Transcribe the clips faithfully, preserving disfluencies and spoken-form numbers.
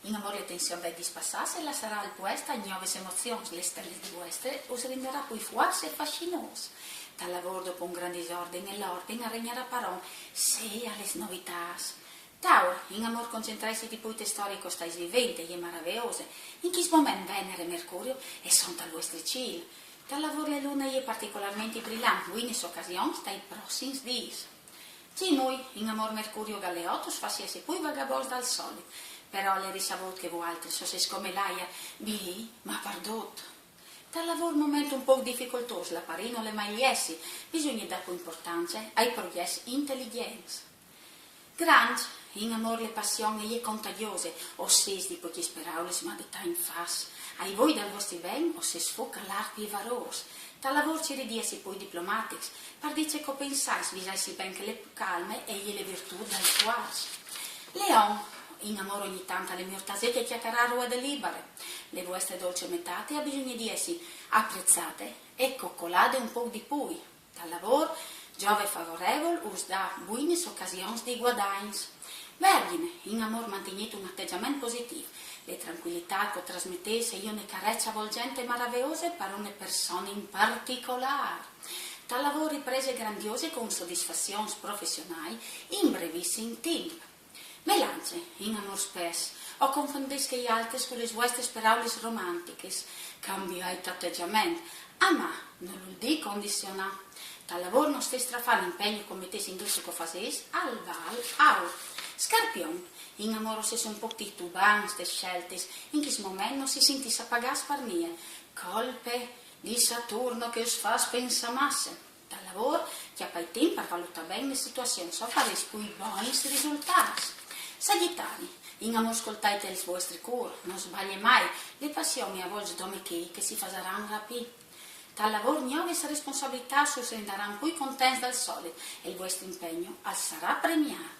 In amôr le tension dai dîs passâts e lassarà al puest a gnovis emozions, le stele di vuestre us rindarà plui fuarts e fascinôs. Tal lavôr, dopo un gran disorden, l'orden al regnarà paron, sì a lis novitâts. Taur, in amôr concentraitsi di plui te storie che o stais vivint, e je maraveose. In chest moment Venere e Mercurio a son tal vuestri cîl. Tal lavôr le lune e je particolarmentri brilant, buinis ocasions tai prossims dîs. Zimui, in amôr Mercurio al è al leot, us fâs jessi plui vagabonts dal solit, però al è risavût che vualtris o sês come l'aie, vie, ma pardut. Tal lavôr moment un pôc dificoltôs, la parì nol è mai jessi, bisugne dâ plui impuartance ai progjets inteligjents. Granç, in amôr le passion e je contagjose, o sês di pocjis peraulis ma di tancj fats. Ai voi dal vuestri ben o sês fûc alert e varôs. Tal lavôr cirît di jessi plui diplomatics, par dî ce che o pensais, visaitsi ben che le calme e je le virtût dai fuarts. Leon, in amôr ogni tant al è miôr tasî che cjacarâ a ruede libare. Le vuestre dolce metade e à bisugne di jessi apreçade e coccolade un pôc di plui. Tal lavôr, Giove favorevul us dà buinis ocasions di guadagns. Vergjine, in amôr mantignît un ategjament positîf. Le trancuilitât che o trasmetês e je une careçe avolgjente e maraveose par une persone in particolâr. Tal lavôr, riprese grandiose cun sodisfazions professionâi in brevissim timp. Belance, in amôr spès o confondês chei altris cu lis vuestris peraulis romantichis. Cambiait ategjament. Amâ nol vûl dî condizionâ. Tal lavôr no stês strafant, impegn che o metês in dut ce che o fasês al vâl aur. Scarpion, in amôr o sês un pôc titubants tes sceltis, in chest moment no si sintîs apagâts par nie. Colpe di Saturno che us fâs pensâ masse. Tal lavôr, cjapait timp par valutâ ben le situazion, o farês plui bogns risultâts. Sagjitari, in amôr scoltait il vuestri cûr, no sbalie mai, le passion e à volts dome chei che si fasaran rapî. Tal lavôr, gnovis responsabilitâts us rindaran plui contents dal solit e il vuestri impegn al sarà premiât.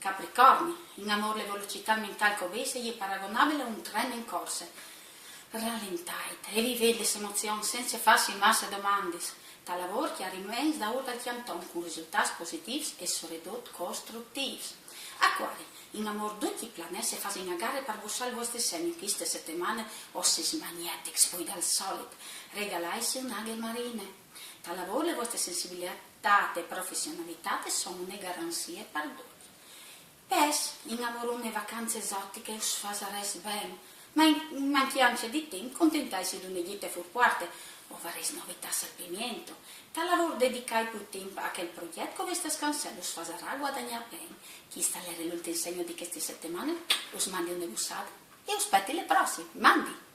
Capricorni, in amôr le velocitât mentâl che o vês e je paragonabile a un tren in corse. Ralentait e vivêt lis emozions cence fâsi masse domandis. Tal lavôr, cjariments daûr dal cjanton cun risultâts positîfs e soredut costructîfs. Acuari, in amôr ducj i planets e fasin a gare par bussâ il vuestri segn. Cheste setemane o sês magnetics plui dal solit. Regalaitsi une aghe marine. Tal lavôr, le vuestre sensibilitât e professionalitât e son une garanzie par ducj. Pes, in amôr une vacance esotiche us fasarès ben, ma in mancjance di timp contentaitsi di une gjite fûr puarte, o varês novitâts al pimiento. Tal lavôr, dedicait plui timp a chel progjet che o vês tal scansel, us fasarà guadagnâ ben. Chest al jere l'ultin segn di cheste setemane, us mandi une bussade e us spieti le prossime. Mandi!